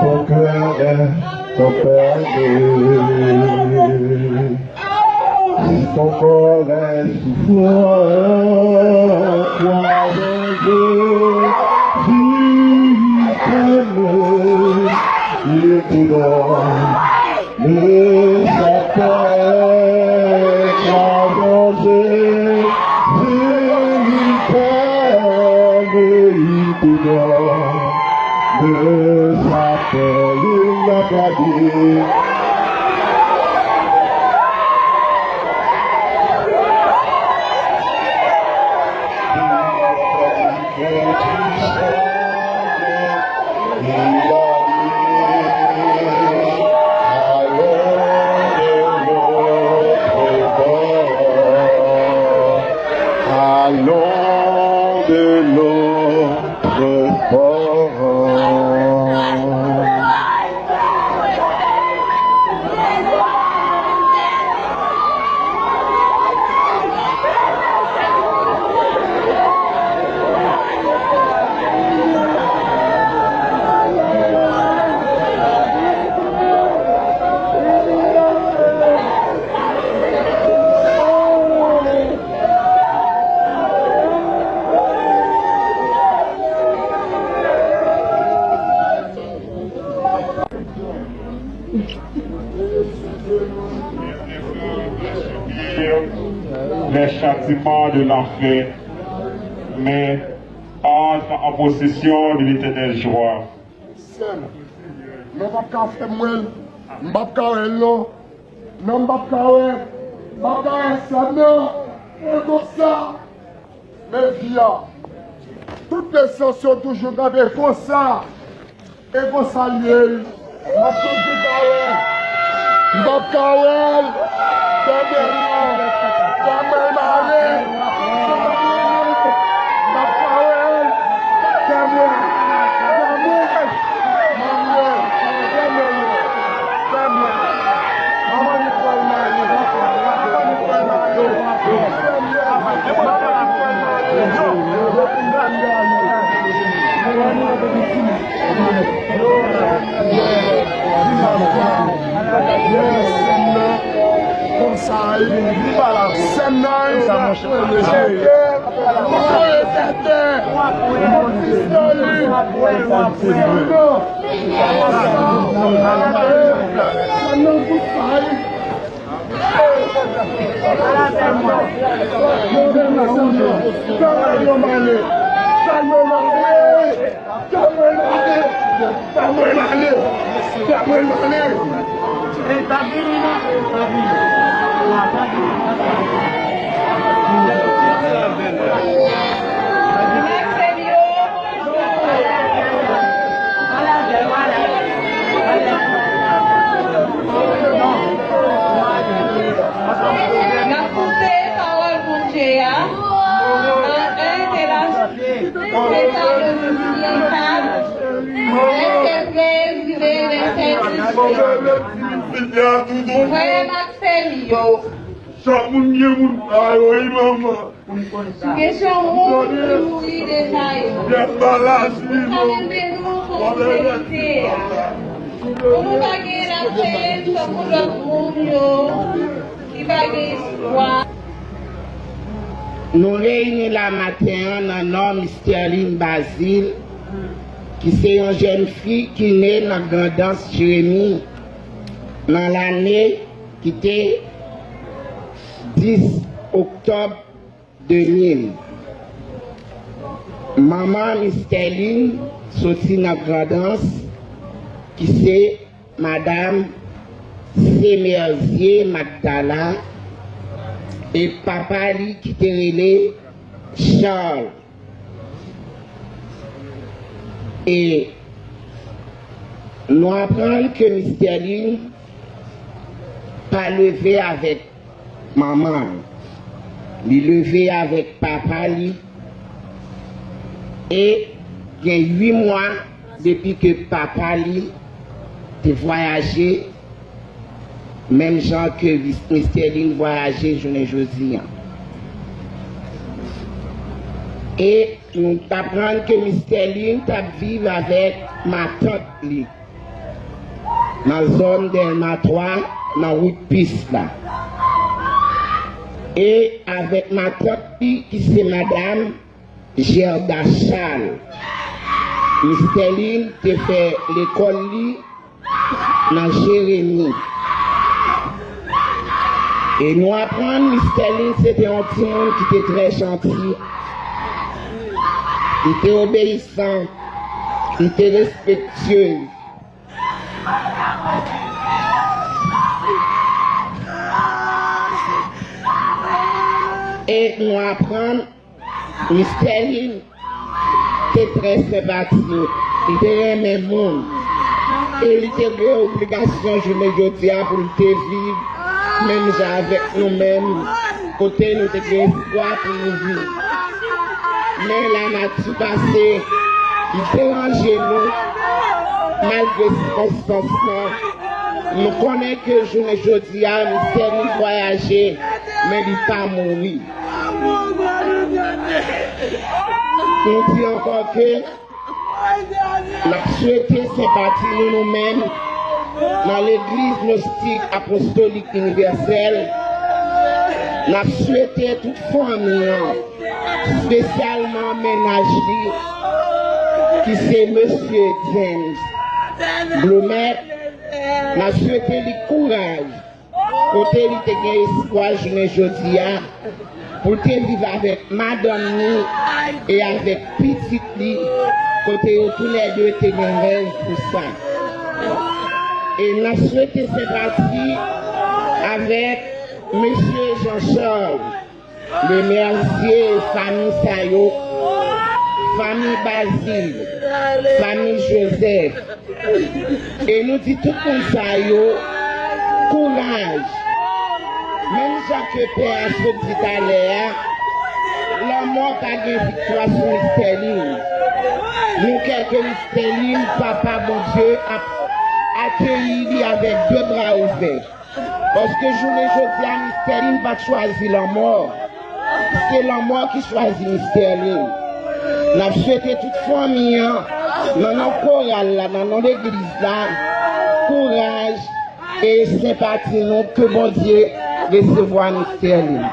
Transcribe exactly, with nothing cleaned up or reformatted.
Ton cœur est ton père. Si ton corps est souffrant, crois en Jésus, il t'aime, il te donne sa paix. Crois en Jésus, il t'aime, il te donne sa paix. Il n'a pas dit Allons de l'autre bord. Les châtiments de l'enfer, mais entre en possession de l'éternelle joie. Sèl. Non, p ap ka fè m wè l. M p ap ka wè l, non. Non, m p ap ka wè. M p ap ka wè sèl, non. E konsa. Men vi a. Tout lesans yo toujou kanpe konsa. E konsa l ye. M ap toujou ka wè l. M p ap ka wè l. Fèmen l non. Fèmen l m ale. M p ap ka wè l. Fèmen l. Fèmen l. Fèmen l. Fèmen l. Fèmen l. Konsa, sèn nan, N ap koute pawòl Bondye a nan en Tèsalonisyens kat, vèsè trèz rive vèsè dizuit. Frè m ak sè m yo, chak moun gen moun pa yo, wi, manman. Kesyon moun ki mouri deja yo. Sa menm de nou kontinye lite a. Pou nou pa gen lapèn tankou lòt moun yo ki pa gen espwa. Nou reyini la maten an nan non Misterline Bazile, ki se yon jèn fi ki ne nan Grandans, Jeremi, nan lane ki te dis oktòb de mil. Manman Misterline soti nan Grandans, ki se Madanm Semerzier Magdala, e papa li ki te rele Charles. E Nou aprann ke Mistèlin pa leve avèk manman l. Li leve avèk papa li. E gen uit mwa depi ke papa li te vwayaje, menm jan ke Mistèlin vwayaje jounen jodi a. E nou t aprann ke Mistèlin t ap viv avèk matant li nan zòn Dèlma twa, nan wout Pis la. E avèk matant li ki se madanm Gerda Charles. Mistèlin te fè lekòl li nan Jeremi. E nou aprann Mistèlin se te yon timoun ki te trè janti. Li te obeyisan. Li te respektye. E nou aprann Mistèlin te trè senpatik, li te renmen moun, e li te gen obligasyon jounen jodi a pou l te viv menm jan avèk nou menm, kote nou te gen espwa pou nou viv. Men lanati pase, li deranje nou, malgre sikonstans lan. Nou konnen ke jounen jodi a, Mistèlin vwayaje, men li pa mouri. Nou di ankò ke n ap swete senpati nou, nou menm, nan Legliz Gnostik Apostolik Inivèsèl. N ap swete tout fanmi an, espesyalman mennaj li, ki se Mesye James Blomet. N ap swete li kouraj, kote li te gen espwa jounen jodi a, pou l te viv avèk madanm li e avèk pitit li, kote yo toulède te gen rèv pou sa. E n ap swete senpati avèk Mesye Jean Charles Lemercier, fanmi sa yo, fanmi Bazil, fanmi Joseph. E nou di tout moun sa yo, kouraj. Menm jan ke pè a sot di talè a, lanmò pa gen viktwa sou Mistèlin. Nou kwè ke Mistèlin, Papa Bondye ap akeyi li avèk de bra ouvè. Paske jounen jodi a, Mistèlin pa t chwazi lanmò. Se lanmò ki chwazi Mistèlin. N ap swete tout fanmi an, nan non koral la, nan non legliz la, kouraj e senpati nou, ke Bondye resevwa Mistèlin.